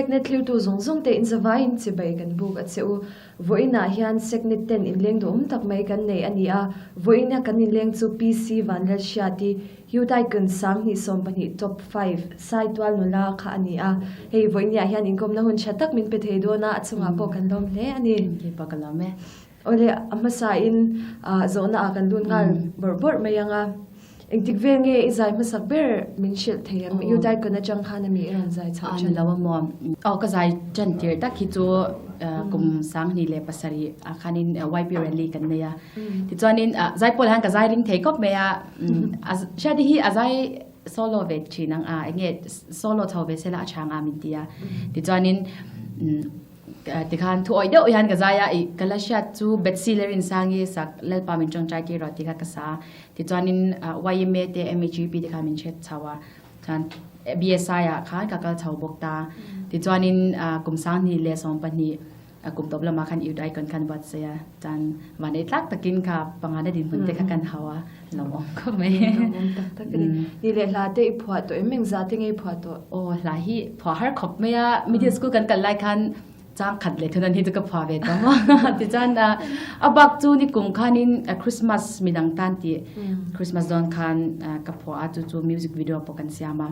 Secnet thlirtu zawng zawng te in zavaiin chibai kan buk a che u. Vawiinah hian Secnet ten inleng duhawm tak mai kan nei a ni a, vawiina kan inleng chu PC Vanlalhriati, Youth Icon 2012 Top 5 Saitual nula kha a ni a. Hei vawiiniah hian inkawmna hun tha tak min pe thei dawn a, a chungah pawh kan lawm hle a ni. Keipawh ka lawm e. Awle, a hmasain zawhna ah kan lut nghal bawrh bawrh mai ang a. Engtik vel nge i zai hmasak ber min hrilh thei ang? Youth Icon atang khan ami i rawn zai chhoh ṭan? Ni lo a maw? Aw, ka zai ṭan tir tak hi chu kum 2007 ah khanin YP Rally kan nei a. Tichuanin zaipawl hian ka zai ring thei khawp mai a. Hriati hi a zai solo ve ṭhin ang a, enge solo chho ve sela a chhang a min ti a. Tichuanin Tikhan thu awih deuh hian ka zai a, ih ka la hriat chu Betsy le Rinsangi sak Lalpa min tawngtai tir rawh tih kha ka sa a. Tichuanin YMA te MHEP te khan min hriat chho a, chuan BSI ah khan ka kal chho bawk ta. Tichuanin kum 2012 kum tawp lamah khan Youth Icon khan buatsaih a, chuan vanei tlak takin kha pangana dinhmun te kha kan hau a, lo awm khawp mai. Lo awm tak tak a ni. Ni leh hla te i phuah tawh em? Engzah te nge i phuah tawh? Aw hla hi phuah har khawp mai a, middle school kan kal lai khan chang khat leh thunan hi chu ka phuah ve tawh maw. Tichuan a bak chu ni kum khanin Christmas midang tan tih Christmas dawn khan ka phuah a, chu chu music video pawh kan siam a,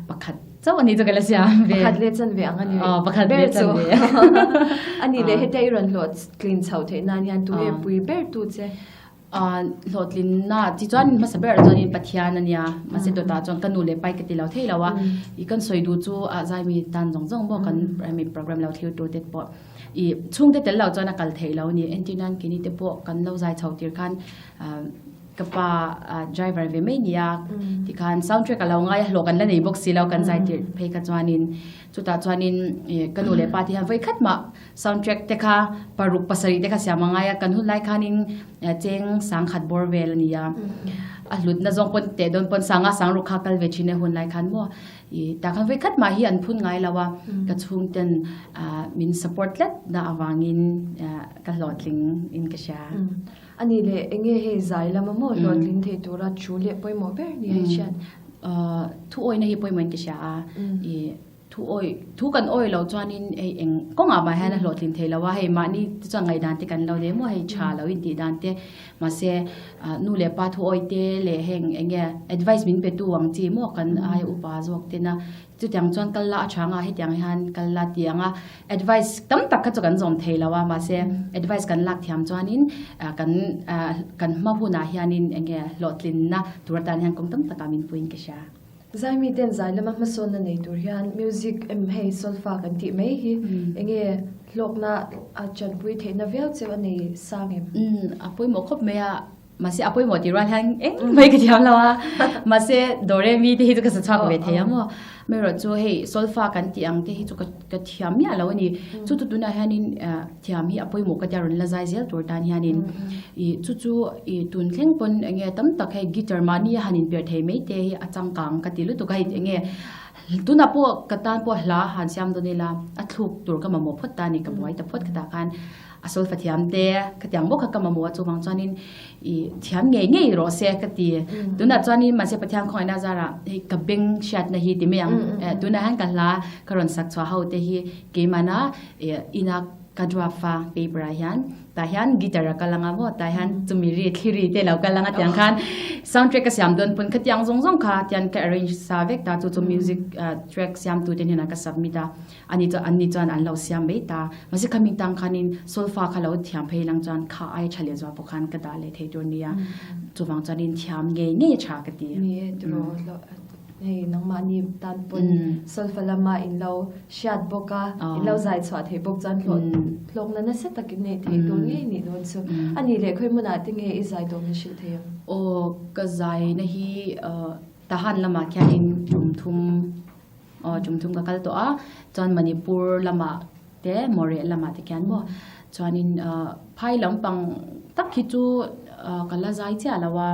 pakhat chauh a ni chu ka la siam ve. Pakhat leh chan ve ang a ni. Aw pakhat leh chan ve. A nih leh hetia i rawn hlawh tlin chhoh theih nan hian tunge pui ber tu che? Hlawhtlinna chi chuan hmasa berah chuanin Pathian a nia, mahse dawtah chuan ka nu leh pai ka ti lo thei lo a, i kan sawi duh chu a zaimi tan zawng zawng maw kan hemi program lo thlir tur te pawh i chhungte tel lo chuan a kal theih lo a ni, entir nan keini te pawh kan lo zai chho tir khan ka pa driver ve mai nia tikhan sound track a lo ngai a hlawh kan la nei bawk si lo kan zai tir phei kha chuanin chutah chuanin ka nu leh pa te hian vawi khat mah Soundtrack te kha paruk pasarih te kha siam a ngai a, kan hun lai khanin cheng sangkhat bawr vel a ni a, a hlutna zawng pawn teh dawn pawn sanga sangruk kha kal ve thin e hun lai khan maw i tah khan vawikhat mah hi an phun ngai lo a, ka chhungten min support tlat na avangin ka hlawhtling in ka hria. A nih leh enge hei zai lama maw hlawhtling thei tura thu leh pawimawh ber ni hei hriat? Thu awihna hi pawimawh in ka hria a, i Thu awi, thu kan awi loh chuanin hei eng kawngah mah hian a hlawhtlin thei lo a, hei mahni te chuan ngaihdan te kan lo nei maw, hei tha lo intih dan te, mahse nu leh pa thu awi te leh heng eng nge advice min pe tu ang chi maw kan ai upa zawk ten a, chutiang chuan kal la a tha anga hetiang hian kal la tih ang a, advice tam tak kha chu kan zawm thei lo a, mahse advice kan lak thiam chuanin kan kan hma hunah hianin eng nge hlawhtlinna tur atan hian kawng tam takah min puiin ka hria. Zaimi ten zai lama hmasawnna nei tur hian music em hei solfa kan tih mai hi enge hlawkna a chanpui theihna viau cheu a nei sang em? Umm a pawimawh khawp mai a, mahse a pawimawh tih rual hian engmai ka thiam lo a, mahse do re mi te hi chu ka sa chhuak ve thei a maw. Amaherawh chu hei solfa kan tih ang te hi chu ka thiam miah lo a ni. Chu chu tunah hianin thiam hi a pawimawh ka tia rawn la zai zel tur tan hianin ih chu chu ih tun thleng pawn eng nge tam tak hei guitar mahni a han inperh thei mai te hi a changkang ka ti lutuk a hei eng nge tunah pawh ka tan pawh hla han siam dawn ila a thluk tur ka mamawh phawt ta a ni ka buai ta phawt ka tah khan a solfa thiam te ka tiang bawk kha ka mamawh a chuvang chuanin ih thiam ngei ngei rawh se ka ti tunah chuanin mahse Pathian khawngaihna zarah hei ka beng hriatna hi ti mai ang tunah hian ka hla ka rawn sak chhuah ho te hi keimahna ina ka draft a paper ah hian tah hian guitar a kal anga maw tah hian chumi ri thli ri te lo kal anga tiang khan sound track ka siam dawn pawn khatiang zawng zawng kha tian ka arrange sa vek ta chu chu music track siam tu te hnenah ka submit a ani chuan anni chuan an lo siam mai ta mahse khaming tang khanin solfa kha lo thiam phei lang chuan kha ai tha leh zual pawh khan ka dah leh thei tur nia chuvang chuanin thiam ngei ngei a tha ka ti. Ni e tiraw Hei nangmahni tan pawn solfa lama in lo hriat bawk a, in lo zai chhuah theih bawk chuan hlawh hlawkna nasa takin neih theih tur ngei nih dawn chu. A nih leh khawi hmunah te nge i zai tawh min hrilh thei ang? Aw ka zaina hi Tahan lamah khianin tum thum aw tum thum ka kal tawh a, chuan Manipur lamah te Moreh lamah te khian maw chuanin phai lampang tak hi chu ka la zai chiah lo a,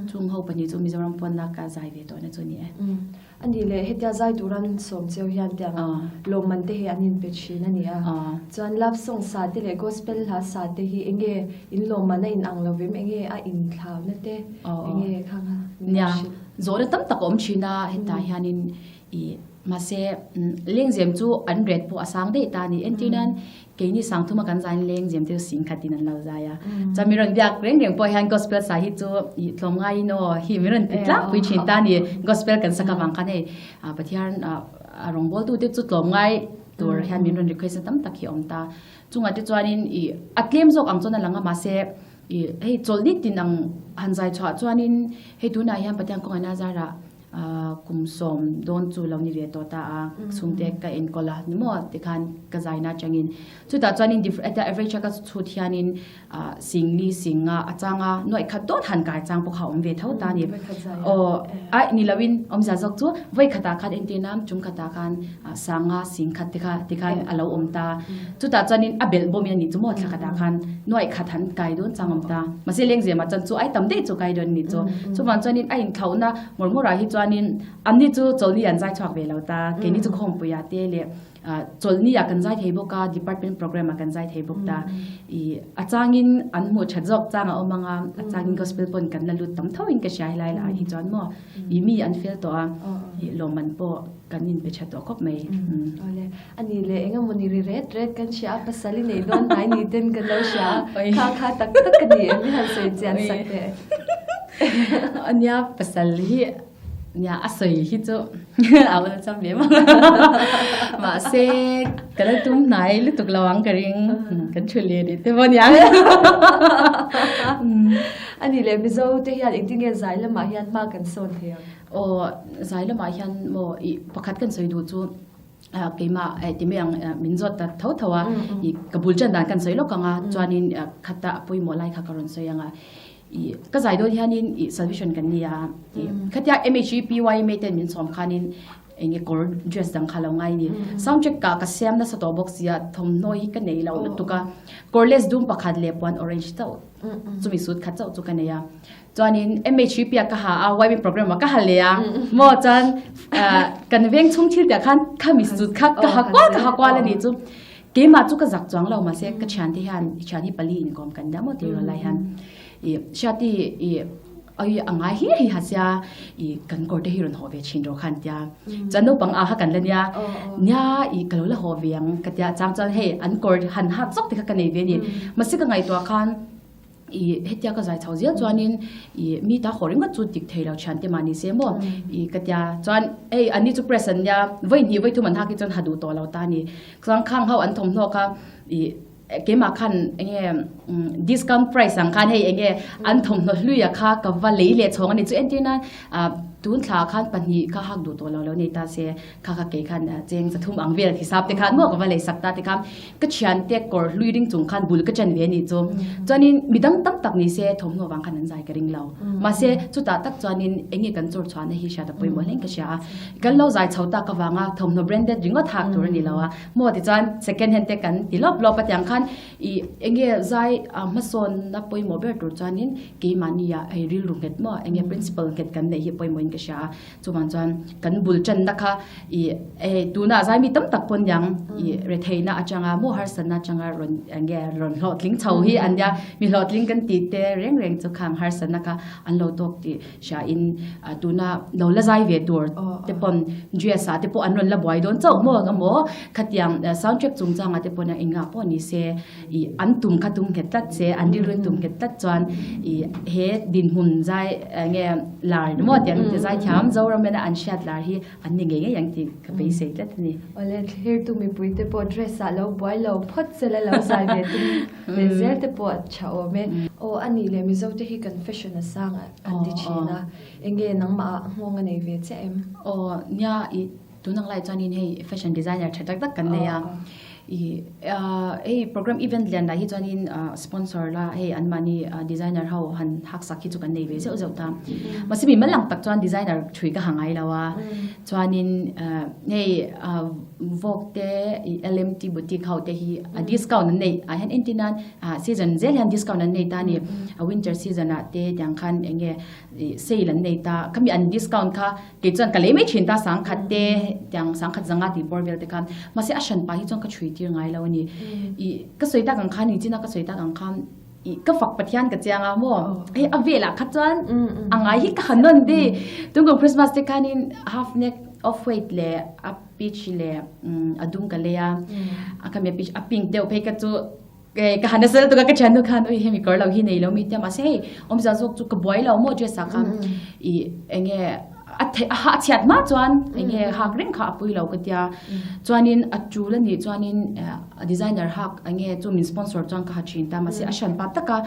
chung ho pahnih chu Mizoram pawnna ka zai ve tawhna chu a ni e. A nih leh hetia zai tura an sawm cheu hian tiang lawmman te hi an inpe thin a ni a, chuan love song sa te leh gospel hla sa te hi enge in lawmman a inang lovim enge a inthlauna te enge khang a min hrilh. Nia, zawhna tam tak a awm thin a, hetah hianin i. Mahse, lengzem chu an ret pawh a sang daih ta a ni. Entir nan, keini sangthuma kan zaiin lengzem te chu sing khatin an lo zai a. Chuan min rawn biak reng reng pawh hian gospel sa hi chu ih tlawm ngaiin aw hi min rawn ti tlangpui thin ta a ni. Gospel kan sak avang khan hei Pathian a rawngbawltu te chu tlawm ngai tur hian min rawn request na tam tak hi a awm ta. Chungah te chuanin ih a tlem zawk ang chuan a lang a mahse ih hei chawlhni tin ang han zai chhuah chuanin hei tunah hian Pathian kawngaihnaa zarah Kum sawm dawn chu lo ni ve tawh ta a, chhungte ka enkawl a ni maw tikhan ka zaina atangin. Chutah chuanin average a ka chhut hianin singli singa a changa nuaih khat dawn han kai chang pawh kha a awm ve tho ta a ni. Aw aih ni loin awmzia zawk chu vawi khatah khan entir nan chung khatah khan sanga sing khat te kha tikhan a lo awm ta. Chutah chuanin a belh bawmin a nih chu maw thla khatah khan nuaih khat han kai dawn chang awm ta. Mahse lengzemah chuan chu ai tam daih chu kai dawn a nih chu. Chuvang chuanin a inthlauhna ngawr ngawrah hi chuanin anni chu chawlhni an zai chhuak ve lo ta. Keini chu khawmpuiah te leh chawlhniah kan zai thei bawk a, department program ah kan zai thei bawk ta. Ih a changin an hmuh that zawk chang a awm ang a, a changin gospel pawn kan la lut tam tho in ka hria helai lah hi chuan maw ih mi an fel tawh a, ih lawmman pawh kan inpe tha tawh khawp mai. Awle, a ni leh eng emaw ni ri ret ret kan hria a, pasal i nei dawn hnai ni ten kan lo hria a, kha kha tak tak ka ni em i han sawi chian sak teh. Ania pasal hi nia a sawi hi chu a awlsam cham ve mang mahse ka la tum hnai lutuk lo ang ka ring kan thu leh rih te pawh nia. A ni leh Mizo te hian engtin nge zai lamah hian hma kan sawn thei ang? Aw, zai lamah hian maw ih pakhat kan sawi duh chu keimah eh ti mai ang min zawt ta tho tho a, ih ka bul ṭan dan kan sawi lawk ang a, chuanin khata a pawimawh lai kha ka rawn sawi ang a, ih ka zai dawn hianin ih salvation kan ni a, ih khatia MHEPYMA ten min sawm khanin eng nge kawr dress dang kha lo ngai a ni, sound check ah ka siam nasa tawh bawk sia thawmhnaw hi ka nei lo lutuk a, kawr lace dum pakhat leh puan orange chauh chumi suit khat chauh chu ka nei a. Chuanin MHP ah ka ha a, YB program ah ka ha leh a, maw chuan kan veng chhung thil tih ah khan khami suit kha ka ha kual ka ha kual a nih chu. Keimah chu ka zak chuang lo mahse ka thiante hian thian hi pali inkawm kan nia maw tiraw lai hian ih Hriati ih oi a ngai hlir hi ha sia ih kan kawr te hi rawn haw ve thin rawh khan tia chuan naupang ah kha kan la nia nia ih ka lo la haw ve ang ka tia chang chuan hei an kawr han hak zawk te kha ka nei ve a ni mahse ka ngaihtuah khan I hetia ka zai chho zel chuanin i mi ta haw ringawt chu dik thei lo thian te mah ni se maw i ka tia chuan hei an ni chu press an nia vawi hnih vawi thum an hak hi chuan ha duh tawh lo ta a ni chuan khang ho an thawmhnaw kha i keimah khan eng nge discount price ang khan hei eng nge an thawmhnaw hluia kha ka va lei leh chhawng a ni chu entir nan ah tun thla khan pahnih kha hak duh tawh lo lo nei ta se Kha kha kei khan cheng zathum ang vel hisap te khan maw ka va lei sak ta te khan ka thiante kawr hlui ring chung khan bul ka chen ve a nih chu. Chuanin midang tam tak ni se thawmhnaw vang khan an zai ka ring lo. Mahse chutah tak chuanin eng nge kan chawr chhuahna hi hriat a pawimawh hleng ka hria a. Kan lo zai chho tak avanga thawmhnaw branded ringawt hak tur a ni lo a. Maw tichuan second hand te kan ti lawp lawp a tiang khan ih eng nge zai hmasawnna pawimawh ber tur chuanin keimahnia hei rilru nghet maw eng nge principle nghet kan neih hi pawimawhin ka hria a. Chuvang chuan kan bul tanna kha ih hei tunah zaimi tam tak pawn niang ih retheihna atanga maw harsatna atanga rawn eng nge rawn hlawhtling chho hi an nia mi hlawhtling kan tih te reng reng chu khang harsatna kha an lo tawk tih hriain tuna lo la zai ve tur te pawn dress ah te pawh an rawn la buai dawn chauh maw emaw khatiang sound track chungchangah te pawn engah pawh ni se ih an tum kha tum nghet tlat che an rilru in tum nghet tlat chuan ih he dinhmun zai eng nge lar maw tiang te zai thiam Zoram ena an hriat lar hi an ni ngei ngei ang tih ka beisei tlat a ni. Awle thlir tu mipui te pawh dress ah lo buai lo phawt sela lo zai ve tum leh zel te pawh a tha awm e. Aw a nih leh Mizo te hi kan fashion a sang a an ti thin a, eng nge nangmah ah nghawng a nei ve chiah em? Aw nia ih Tun ang lai chuanin hei fashion designer tha tak tak kan nei a, ih hei program event lian lah hi chuanin sponsor la hei anmahni designer ho han hak sak hi chu kan nei ve zeuh zeuh ta. Mahse mi mal ang tak chuan designer thui ka ha ngai lo a, chuanin hei Vogue te LMT boutique ho te hi a discount an neih ah hian entir nan season zel hian discount an nei ta a ni, a winter season ah te tiang khan eng nge sale an nei ta, khami an discount kha Kei chuan ka lei mai thin ta sangkhat te tiang sangkhat zanga tih bawr vel te khan mahse a hran pah hi chuan ka chhui tir ngai lo a ni. Ih ka sawi tak ang khan ni chin a ka sawi tak ang khan ih ka fak Pathian ka chiang a maw hei a velah kha chuan a ngai hi ka han nawn di. Tungkum Christmas te khanin half neck. off white leh a peach leh a dum ka lei a, a khami a peach a pink deuh phei kha chu ka han nasa lutuk a ka thiannu khan ui hemi kawr lo hi nei lo mi tia mahse hei awmzia zawk chu ka buai lo maw dress ah khan ih eng nge a theih a a chhiat hma chuan eng nge hak reng kha a pui lo ka tia chuanin a tul a nih chuanin a designer hak eng nge chu min sponsor chuan ka ha thin ta mahse a hran pa taka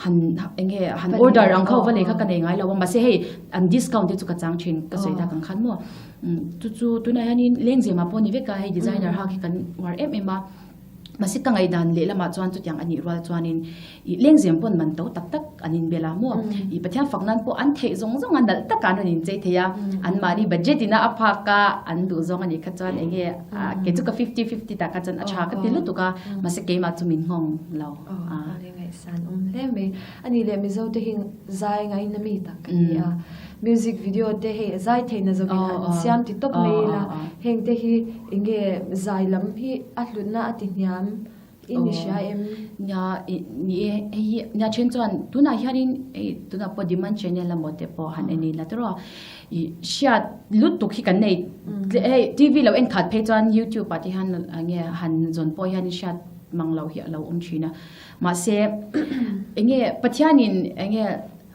han eng nge han order ang kha va lei kha ka nei ngai lo a mahse hei an discount te chu ka chang thin ka sawi tak ang khan maw chu chu tunah hianin lengzem ah pawh ni vek a hei designer hak hi kan uar em em a mahse ka ngaihdan lehlamah chuan chutiang a nih rual chuanin ih lengzem pawn man to tak tak an inbel a maw ih Pathian fak nan pawh an theih zawng zawng a nalh taka an rawn inchei thei a anmahni budget ina a phak a an duh zawng a nih kha chuan eng nge kei chu ka fifty fifty tak kha chuan a tha ka ti lutuk a mahse keimah chu min nghawng lo a. Ngaihsan awm hle mai. Ani leh Mizo te hi zai ngaina mi tak kan ni a. Music video te hei zai theihna zawkin an siam ti tawp mai ila heng te hi enge zai lam hi a hlutna a ti hniam i ni hria em? Nia ni e hei hi nia then chuan tunah hianin hei tunah pawh demand channel emaw te pawh han en ila tawrh a ih hriat lutuk hi kan nei hei TV lo en khat phei chuan youtube ah te hian enge han zawn pawh hian hriat mang lo hi a lo awm thin a. Mahse, enge Pathianin enge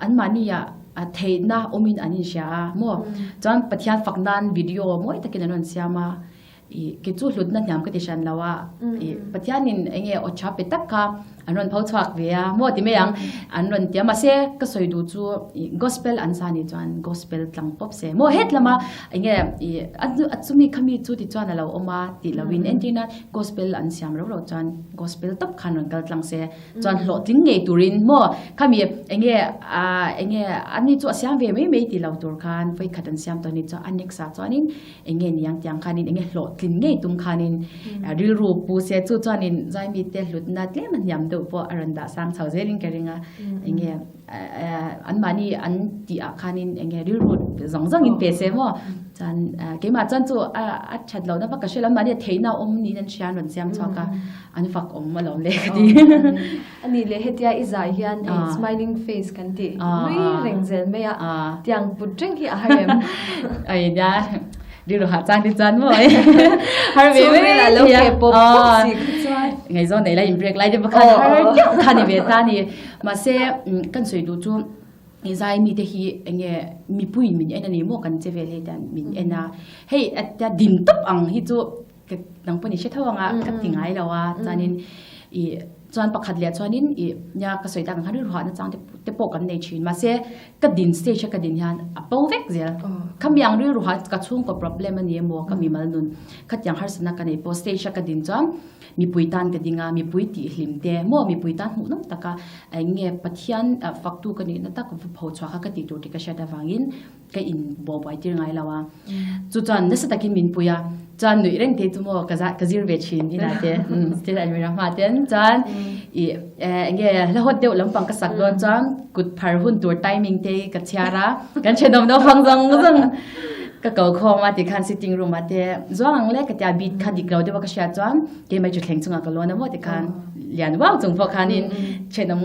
anmahnia a theihna awmin an inhria a maw? Chuan Pathian fak nan video mawi takin an rawn siam a, ih kei chu hlutna hniam ka ti hran lo a, ih Pathianin enge aw tha pe tak kha an rawn pho chhuak ve a maw ti mai ang, an rawn ti a. Mahse, ka sawi duh chu ih gospel an sa nih chuan gospel tlang pawp se maw? Het lama enge ih a chumi khami chu ti chuan a lo awm a tih loin entirna Gospel an siam rau rau chuan gospel tawp khan rawn kal tlang se chuan hlawhtling ngei turin maw khami enge ah enge ani chu a siam ve mai mai ti lo tur khan vawikhat an siam tawh ni chuan a next ah chuanin enge niang tiang khanin enge hlawhtling ngei tum khanin rilru pu se chu chuanin zaimi te hlutna tlem a hniam deuh pawh a rawn dah sang chho zelin ka ring a enge anmahni an tih ah khanin enge rilru zawng zawng in pe se maw chuan keimah chuan chu a that lohna vak ka hre lo anmahni a theihna awm niin an hria an rawn siam chhuak a an fak awm alawm le ka ti. Ani leh hetia i zai hian hei smiling face kan tih nui reng zel mai a tiang put reng hi a har em? Ai nia rilru hah chang te chuan maw har ve ve a lo ke pawp pawp si kha chuan ngaihzawn nei lai in break lai te pawh khan har deuh kha ni ve ta ni. Mahse, kan sawi duh chu i zai mite hi eng nge mipuiin min en a ni maw kan che vel hei tian min en a, hei a tia din tawp ang hi chu ka nang pawhin i hre tho ang a, ka ti ngai lo a, chuanin i chuan pakhat leh chuanin i nia ka sawi tak ang khan rilruahna chang te pawh kan nei thin mahse ka din stage a ka din hian a po vek zel, khami ang rilruah ka chhungkaw problem a ni emaw ka mimal nun khatiang harsatna ka nei pawh stage a ka din chuan Mipui tan ka ding a, mipui tih hlim te maw mipui tan hmuhnawm taka eng nge Pathian faktu ka nihna tak va pho chhuah kha ka tih tur tih ka hriat avangin ka in buai tir ngai lo a. Chu chuan nasa takin min pui a, chuan nuih reng te chu maw ka ka zir ve thin inah te state admin hma ten chuan ih eng nge hla hawt deuh lampang ka sak dawn chuan kut phar hun tur timing te ka chhiar a, kan thenawm naupang zawng zawng Ka ko khawm a tikhan sitting room ah te zuang ang le ka tia beat kha dik lo deuh a ka hriat chuan keimah chu thleng chungah ka lawn a maw tikhan lian uau chung pawh khanin thenawm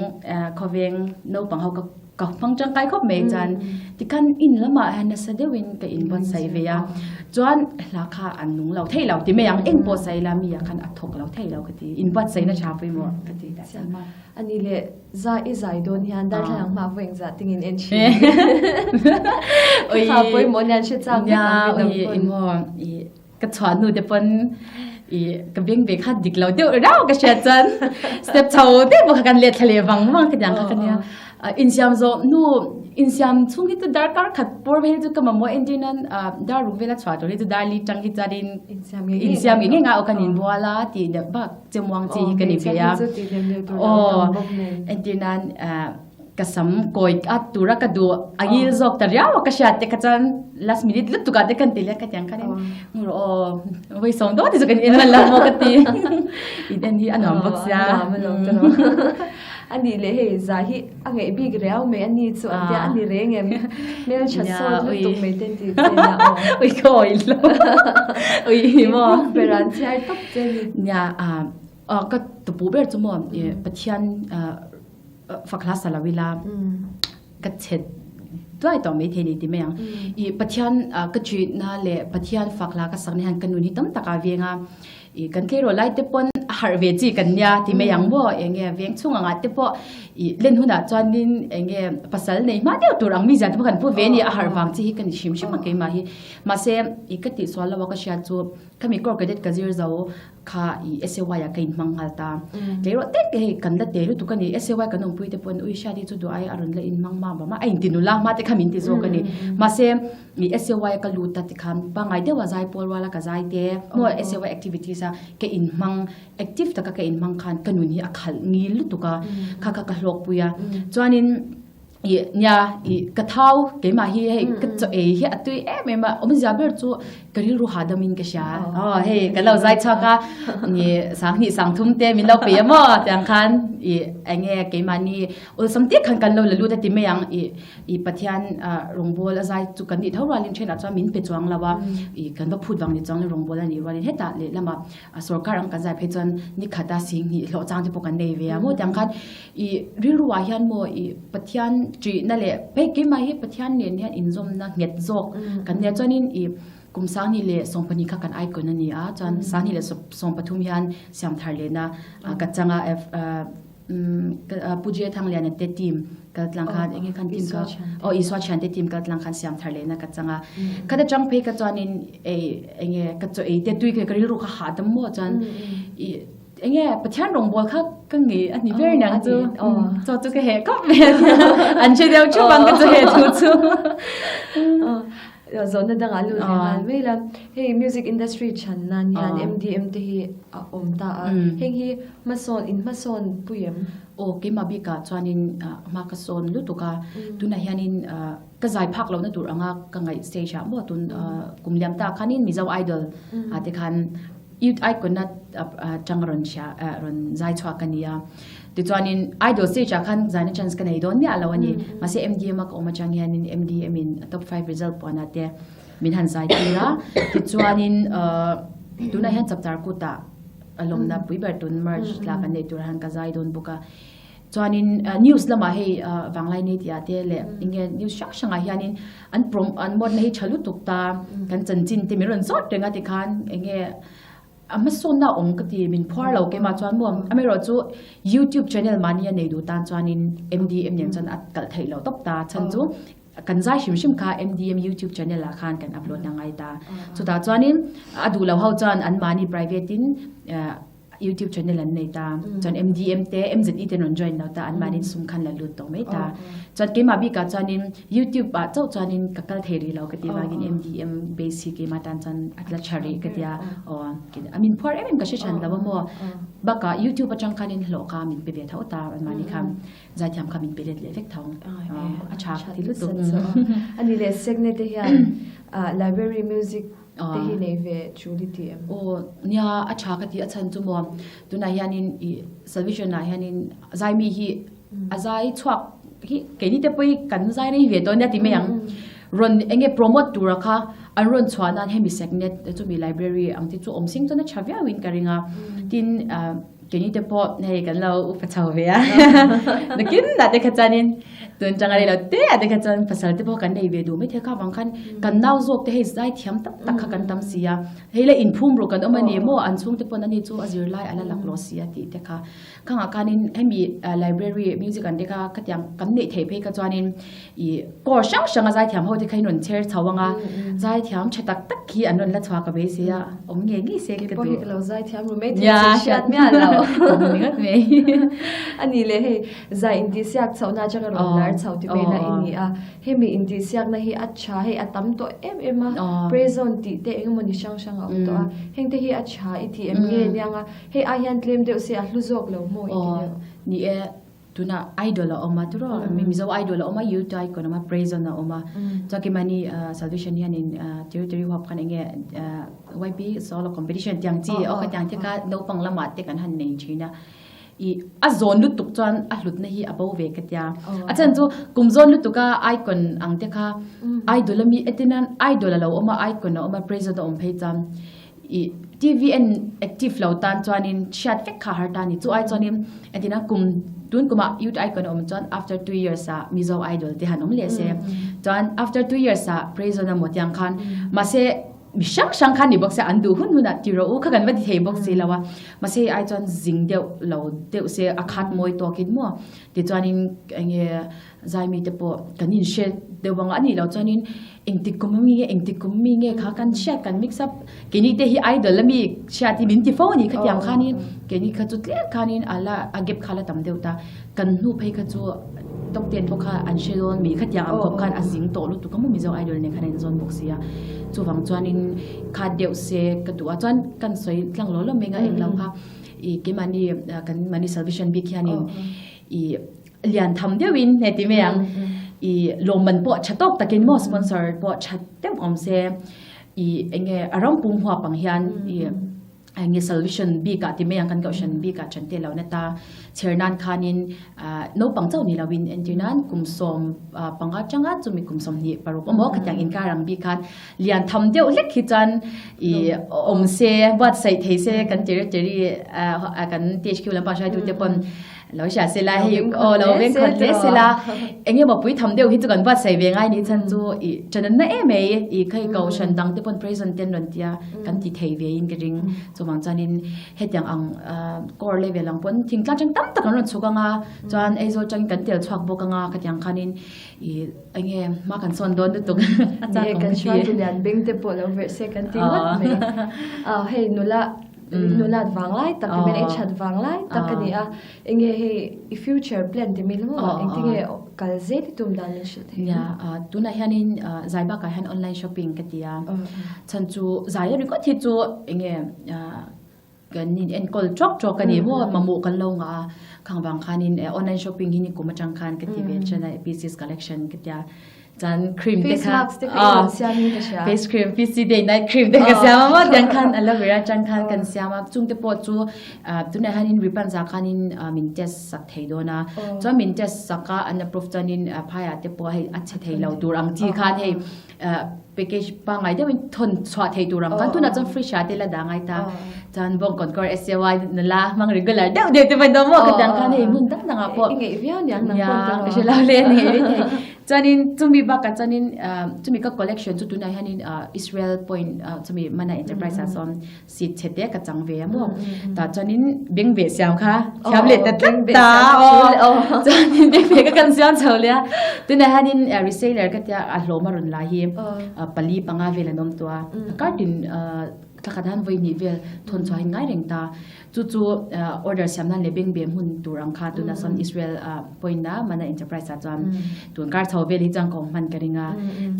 khawveng naupang ho ka ka hmang tangkai khawp mai chuan tikhan in lamah hian nasa deuhin ka in buatsaih ve a chuan hla kha an nung lo thei lo ti mai ang eng pawh sawi ila mi ah khan a thawk lo thei lo ka ti in buatsaihna tha pawimawh ka ti ta chiang. Ani leh Za i zai dawn hian darthlalang hma vawi engzah tingin en thin. Oi Kha pawimawh nian hre chak vek ang mi dang pawn. Emaw i ka chhuah hnu te pawn i ka beng ve kha dik lo deuh rau ka hriat chuan step chho deuh pawh kha kan let thla leh vang vang ka tiang kha ka nia. Insiam zawh hnu insiam chhung hi chu darkar khat pawr vel chu ka mamawh entir nan dar ruk vela chhuah tur hi chu dar li tang hi chuanin insiam ngei ngei nga aw kan inbual a tih deuh bak. Chemuang chi hi ka ni ve a. Aw, entir nan ka sam kawi a tura ka duh a ngil zawk ta riau a ka hriat te kha chuan last minute lutuk ah te kan ti leh ka tiang khanin ngur aw vawi sawm dawn ti chu kan en hman lo maw ka ti. In en hi a nuam bawk sia. Ani leh hei za hi a ngeih bik riau mai ani chu an tia ani reng em hmeltha sawt lutuk mai te an ti chen a aw. Ui ka awih lo. Ui maw. Ber an chhiar tawp che ni. Nia a ka tupu ber chu maw Pathian fak hla sa lo ila ka chhe. duai tawh maithei ni ti mai ang. I Pathian ka ṭihna leh Pathian fak hla ka sak na hian ka nun hi tam tak a veng a, i kan tleirawl lai te pawn a harh ve chi kan nia ti mai ang maw, eng nge veng chhung angah te pawh i len hunah chuanin eng nge pasal nei hma deuh tur ang mi zia te pawh kan pu ve a ni, a harh vang chi hi ka ni hrim hrim a keimah hi. Mahse i ka tihsual lo a ka hriat chu khami corps cadet ka zir zo kha i SAY ah ka inhmang nghal ta. Tleirawl tek te hei kan la te lutuk a ni, SAY kan awmpui te pawhin ui hriat hi chu duh ai a rawn la inhmang hma mah mah a inti nula hma te kha min ti zawk a ni. Mahse i SAY ka lut ta tikhan pangngai deuha zai pawl ruala ka zai te maw SAY activities a ka inhmang active taka ka inhmang khan ka nun hi a khalh ngil lutuk a, kha kha ka hlawkpui a. Chuanin I nia i ka thau keimah hi hei ka chaw ei hi a tui em em a awmzia ber chu ka rilru hahdam in ka hria aw hei kan lo zai chhuak a ni sanghnih sangthum te min lo pe a maw tiang khan i enge keimahni awlsam tek khan kan lo la lut a ti mai ang i i Pathian rawngbawl a zai chu kan nih tho rualin thenah chuan min pe chuang lo a i kan va phut vang ni chuang lo rawngbawl a nih rualin hetah lehlamah a sorkar ang kan zai phei chuan ni khata singhnih hlawh chang te pawh kan nei ve a maw tiang khan I rilruah hian maw i Pathian ṭihna leh hei keimah hi Pathian nen hian inzawmna nghet zawk kan nia chuanin i kum sanghnih leh sawmpahnih kha kan icon a ni a chuan sanghnih leh sawmpathum hian siamthar lehna ka changa Pu J Thangliana te team kal tlang khan enge khan team kha aw Isua thiante team kal tlang khan siamthar lehna ka changa khata chang phei ka chuanin ei enge ka chaw ei te tui ka rilru kha hahdam maw chuan i Enge Pathian rawngbawl kha ka ngei a ni ber niang chu. Chaw chu ka heh khawp mai a nia. An hre deuh thup ang ka chaw heh thu chu. Zawhna dangah lut leh nghal mai la. Hei music industry chhan nan hian MDM te hi a awm ta a. Heng hi hmasawn in hmasawn pui em? Aw keimah bikah chuanin hma ka sawn lutuk a. Tunah hianin ka zai phak lohna tur anga ka ngaih stage ah maw tun kum liam ta khanin Mizo Idol ah te khan Youth Icon a tang rawn hria rawn zai chhuak ka ni a. Tichuanin Idol stage ah khan zaina chance ka nei dawn miah lo a ni. Mahse MDM a ka awm atang hianin MDM in top 5 result puanah te min han zai tir a. Tichuanin tunah hian chapchar kutah a lawmna pui ber tun March tla kan neih turah hian ka zai dawn bawk a. Chuanin news lamah hei Vanglai Ni tih ah te leh enge news hrang hrangah hianin an prom an mawtna hi tha lutuk ta kan chanchin te min rawn zawt reng a tikhan enge a hmasawnna a awm ka ti min phuar lo keimah chuan maw amaherawhchu youtube channel mahni a nei duh tan chuanin MDM nen chuan a kalh theih loh tawp ta chhan chu kan zai hrim hrim kha MDM youtube channel ah khan kan upload na ngai ta chutah chuanin a duh lo ho chuan an mahni private in YouTube channel an nei ta chuan MDM te MZE te rawn join lo ta an mahni sum khan la lut tawh mai ta chuan keimah bikah chuanin YouTube ah chauh chuanin ka kal thei rih lo ka ti vangin MDM base hi keimah tan chuan a tla tha rih ka tia aw a min phuar em em ka hre than lo a maw bakah YouTube atang khanin hlawh kha min pe ve tho ta an mahni khan zaithiam kha min pe let leh vek tho a tha ka ti lutuk ani leh Sekne te hian library music Te hi nei ve Julie ti em? Aw nia a tha ka ti a chhan chu maw tunah hianin i salvation ah hianin zaimi hi a zai chhuak hi keini te pawh hi kan zai rei ve tawh nia ti mai ang rawn enge promote tura kha an rawn chhuah nan hemi secnet chumi library ang te chu awm sing chuan a tha viau in ka ring a tin Keini te pawh hei kan lo upa chho ve a nakin ah te kha chuanin tun tanga rei lo te ah te kha chuan pasal te pawh kan nei ve duh mai thei kha vang khan kan nau zawk te hei zai thiam tak tak kha kan tam si a hei le inphum ruk kan awm a ni maw an chhung te pawn ani chu a zirlai a la lak lo si a tih te kha khangah khanin hemi library music an te kha khatiang kan neih theih phei kha chuanin I course hrang hrang a zaithiam ho te kha in rawn chher chho ang a, zaithiam tha tak tak hi an rawn la chhuak a beisei a, awm ngei ngei se ka duh. Keipawh hi ka lo zaithiam ru mai thei che hriat miah lo. Awm ni ngawt mai. A ni le hei, zai intihsiak chhohna atanga rawn lar chho ti mai lah i ni a, hemi intihsiakna hi a tha hei a tam tawh em em a, Prezone tih te eng emaw ni hrang hrang a awm tawh a, heng te hi a tha i ti em nge aniang a, hei ai hian tlem deuh se a hlu zawk lo maw i ti deuh. Ni e. Tunah Idol a awm a tiraw Mizo Idol a awm a Youth Icon a awm a Praise On a awm a chuan keimahni Salvation hianin Territory huap khan enge YP solo competition tiang chi aw khatiang te kha naupang lamah te kan han nei thin a i a zawn lutuk chuan a hlutna hi a bo ve ka tia a chhan chu kum zawn lutuk a Icon ang te kha Idol ami etinan Idol a lo awm a Icon a awm a Praise On a awm phei chuan I TV en active lo tan chuanin chhiat vek kha har ta a ni. Chu ai chuanin entina kum. Tun kumah Youth Icon a awm chuan after 2 years ah Mizo Idol te han awm leh se. Chuan after 2 years ah Praise On emaw tiang khan mahse mi hrang hrang khan ni bawk se an duh hun hunah ti rawh u kha kan va ti thei bawk si lo a. Mahse hei ai chuan zing deuh lo deuh se a khat mawi tawkin maw tichuanin enge Zaimi te pawh kan inhre deuh ang a nih loh chuanin engtik kum ami nge engtik kum mi nge kha kan hriat kan mix up keini te hi idol ami hriat hi min ti fo a ni khatiang khanin keini kha chu tlem khanin a la a gap kha la tam deuh ta kan hnu phei kha chu top ten pawh kha an hre dawn mi khatiang ang khawp khan a zing tawh lutuk a maw Mizo idol nen khan a inzawn bawk sia chuvang chuanin khat deuh se ka duh a chuan kan sawi tlang lo lo mai nga englo kha ih keimahni kan mahni salvation bik hianin ih Lian tham deuhin he ti mai ang. I lawmman pawh tha tawk takin maw sponsor pawh tha deuh awm se i enge a ram pum huap ang hian i enge salvation bikah ti mai ang kan kohhran bikah then te lo na ta chher nan khanin naupang chauh ni loin entir nan kum 15 atanga chumi kum 26 emaw khatiang inkar ang bik khan lian tham deuh hlek hi chuan i awm se buatsaih thei se kan territory kan THQ lampang hruaitute pawn Lo hria se la hei aw lo veng khat hle se la eng emaw pui tham deuh hi chu kan buatsaih ve ngai ni chhan chu i chananna em mai i khei ko hran dang te pawn present ten rawn tia kan ti thei ve in ka ring chuvang chuanin hetiang ang core level ang pawn thingtlang atang tam tak an rawn chhuk anga chuan Aizawl atangin kan tel chhuak bawk anga khatiang khanin i enge hma kan sawn dawn lutuk a chak awm ka ti. Kan hruai chu lian beng te pawh lo verh se kan ti ngawt mai hei nula Nulat vang lai tak i ei that vang lai tak a ni a, enge hei i future plan ti mil maw engtinge kal zel i tum dan min hrilh thei? Nia, tunah hianin zai bakah hian online shopping ka ti a, chhan chu zai ringawt hi chu enge kan in enkawl tawk tawk a ni maw, mamawh kan lo ngah a, khang vang khanin online shopping hi nikum atang khan ka ti ve thin a, pieces collection ka tia. Chuan cream te Face kha mask te kha i rawn siam in ka hria. Face cream, PC day night cream te ka siam a maw tiang khan aloe vera atang khan kan siam a. Chung te pawh chu tunah hianin Ripanza khanin min test sak thei dawn a. Chuan min test sak a an approve chuanin phaiah te pawh hei a chhe thei lo tur ang chi khan hei package pangngai deuhin thawn chhuah thei tur ang khan tunah chuan fridge ah te la dah ngai ta. Chuan bawng kawnkawr SAY nula hmang regular deuh deuh te pawh an awm maw ka tiang khan hei hmun dang dangah pawh I ngeih viau niang nang pawh ka hre lo le a ni ngei thei. Chuanin chumi bakah chuanin chumi ka collection chu tunah hianin Israel point chumi Mana Enterprise ah sawn seat chhe te ka chang ve a maw. Tah chuanin beng ve siam kha thiam leh ta tlat ta aw. Chuanin beng ve kha kan siam chho leh a. Tunah hianin reseller ka tia a hlawm a rawn la hi pali panga vel an awm tawh a. Kartin Thla khat han vawi hnih vel thawn chhuah in ngai reng ta. Chu chu order siam nan leh beng bem hun tur ang kha tuna sawn Israel point a Mana Enterprise ah chuan tun kar chho vel hi chuan ka awm hman ka ring a.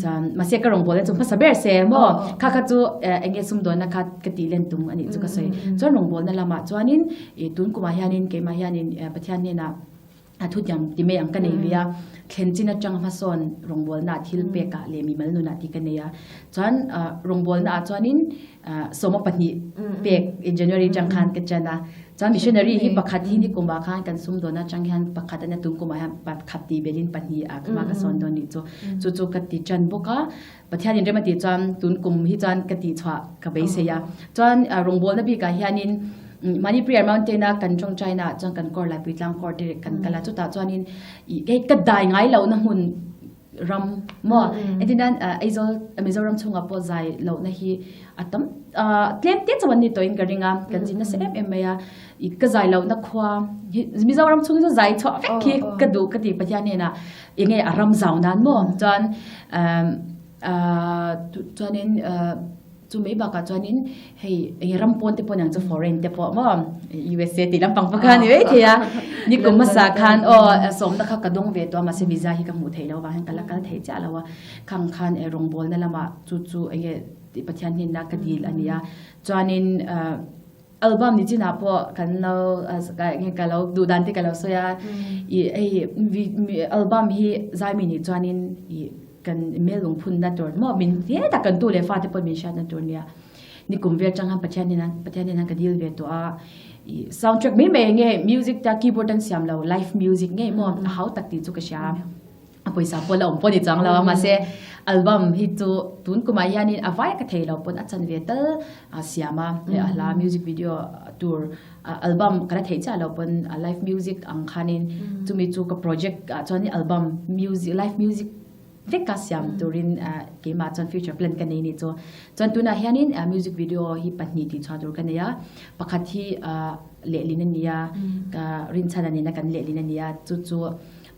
Chuan mahse ka rawngbâwl hi chu hmasa ber se maw kha kha chu eng nge sumdawnna kha ka tih len tum a nih chu ka sawi. Chuan rawngbâwlna lamah chuanin ih tun kumah hianin keimah hianin Pathian hnenah A thutiang ti mai ang ka nei ve a, thlen chin atang hmasawn rawngbawlna ah thil pek ah leh mimal nun ah tih ka nei a. Chuan rawngbawlna ah chuanin 12 pek in January atang khan ka chan a. Chuan missionary hi pakhat hi nikum ah khan kan sumdawn atang hian pakhat a nia tun kum ah hian pakhat tih belh in pahnih ah hma ka sawn dawn nih chu. Chu chu ka ti tan bawk a. Pathian in rem a tih chuan tun kum hi chuan ka tih chhuah ka beisei a. Chuan rawngbawlna bik ah hianin mahni Prayer Mountain a kan tawngtai na ah chuan kan kawr Laipui tlang kawr te kan kal a, chutah chuanin ih hei ka dai ngai loh na hmun ram maw entir nan Aizawl Mizoram chhungah pawh zai lohna hi a tam tlem te chauh an ni tawhin ka ring a, kan zin nasa em em mai a, ih ka zai lohna khua hi Mizoram chhung hi chu zai chhuah vek hi ka duh ka ti Pathian hnenah Enge a ram zau nan maw? Chuan chuanin chu mai bakah chuanin hei enge ram pawn te pawh niang chu foreign te pawh maw USA tih lampang pawh kha a ni mai thei a. Nikum hmasa khan aw sawmna kha ka dawng ve tawh a mahse visa hi ka hmuh theih loh avang hian ka la kal thei chiah lo a. Khang khan rawngbawlna lamah chu chu enge Pathian hnenna ka dil a ni a. Chuanin. Album ni chinah pawh kan lo nge ka lo duh dan te ka lo sawi a i hei album hi zaimi nih chuanin i kan mel lungphun na tur maw min hle tak kan tu leh fate pawh min hriat na tur nia nikum vel atang khan Pathian hian Pathian hian ka dil ve tawh a i soundtrack mai mai nge music ta keyboard an siam lo live music ngei maw a hau tak tih chu ka hria. A pawisa pawh la awm pawh ni chuang lo a, mahse album hi chu tun kumah hianin a vai ka thei lo pawn a chan ve tal a siam a, a hla music video tur album ka la theih chiah lo pawn a live music ang khanin chumi chu ka project ah chuanin album music live music vek a siam turin keimah chuan future plan ka nei ni chu. Chuan tunah hianin music video hi pahnih tih chhuah tur ka nei a, pakhat hi lehlin a ni a, ka rinchhan a nena kan lehlin a ni a, chu chu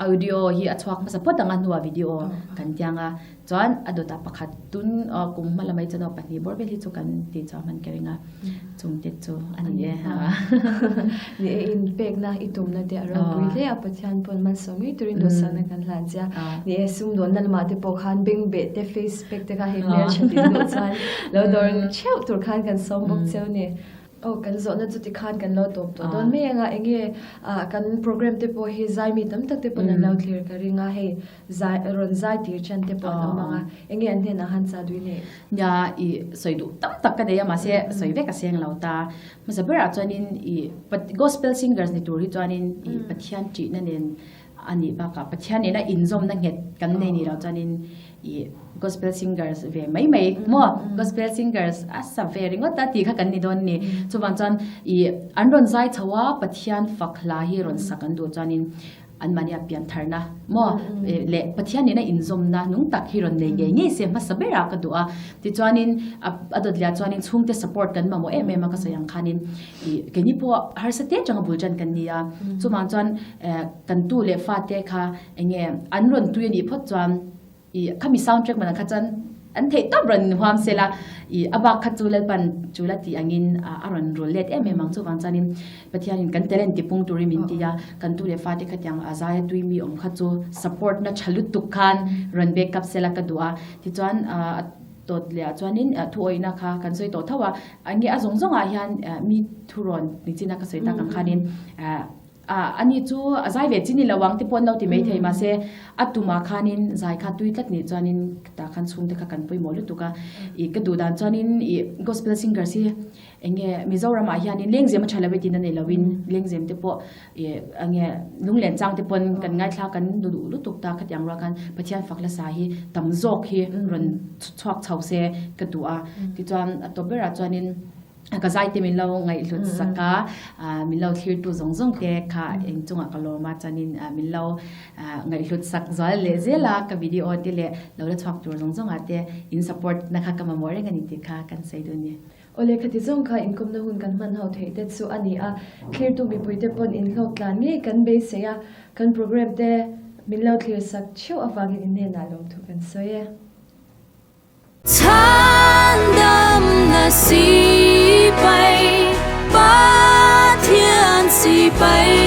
Audio hi a chhuak hmasa phawt ang a hnuah video kan tiang a, chuan a dawtah pakhat tun kum hma lamah hi chuan aw pahnih bawr vel hi chu kan tih chhuah hman ka ring a, chungte chu a ni e. Ni e, inpekna i tumna te a ropui hle a, Pathian pawn malsawm ngei turin dawhsakna kan hlan che a, ni e, sumdawnna lamah te pawh khan bengbeh te face pack te kha hei hmeltha tih duh chuan lo dawr theuh tur khan kan sawm bawk cheu ni. Aw kan zawhna chu tikhan kan lo tawp tawh dawn mai anga enge ah kan program te pawh hi zai mi tam tak te pawn an lo thlir ka ring a hei zai rawn zai tir chan te pawh an awm ang a enge an hnenah han cha dui nei. Nia i sawi duh tam tak ka nei a mahse sawi vek a seng lo ta hmasa berah chuanin i gospel singers ni tur hi chuanin i Pathian ṭihna nen a nih bakah Pathian nena inzawmna nghet kan nei ni lo chuanin i gospel singers ve mai mai maw gospel singers a sa ve ringawt a tih kha kan ni dawn a ni chuvang chuan i an rawn zai chho a Pathian fak hla hi rawn sak an duh chuanin anmahni a pian tharna maw leh Pathian nena inzawmna nung tak hi rawn nei ngei ngei se hmasa berah ka duh a tichuanin a dawt leh ah chuanin chhungte support kan mamawh em em a ka sawi ang khanin i keini pawh harsa te changa bul tan kan ni a chuvang chuan kan tu leh fate kha enge an rawn tui a nih phawt chuan i khami sound track man kha chuan an theih tawp rawn huam se la i a bak kha chu Lalpan chu la tih angin a rawn rul let em em ang chuvang chuanin Pathianin kan talent ti pung turin min ti a kan tu leh fate khatiang a zaia tui mi awm kha chu support na tha lutuk khan rawn back up se la ka duh a tichuan a tawt leh ah chuanin thu awihna kha kan sawi tawh tho a enge a zawng zawngah hian mi thurawn nichina ka sawi tak ang khanin Ani chu a zai ve chi ni lo ang te pawh an lo ti maithei mahse a tumah khanin zai kha tui tlat nih chuanin tah khan chhungte kha kan pawimawh lutuk a. Ih ka duh dan chuanin ih gospel singers hi eng nge Mizoramah hianin lengzem a tha lo e tiin a nei loin lengzem te pawh ih eng nge lunglen chang te pawn kan ngaithla kan duh lutuk ta khatiang rual khan Pathian fak hla sa hi tam zawk hi rawn chhuak chho se ka duh a. Tichuan a tawp berah chuanin. Ka zai te min lo ngaihhlut sak a, min lo thlirtu zawng zawng te kha engchungah ka lawm a, chuanin min lo ngaihhlut sak zual leh zel a, ka video te leh lo la chhuak tur zawng zawngah te in support na kha ka mamawh reng a ni tih kha kan sawi dun ni. Awle khati zawng kha inkawmna hun kan hman ho theih te chu a ni a, thlirtu mipui te pawn inhlawk tlan ngei kan beisei a, kan program te min lo thlir sak theuh avangin inhnenah lawmthu kan sawi e. Chhandamna sipai, Pathian sipai.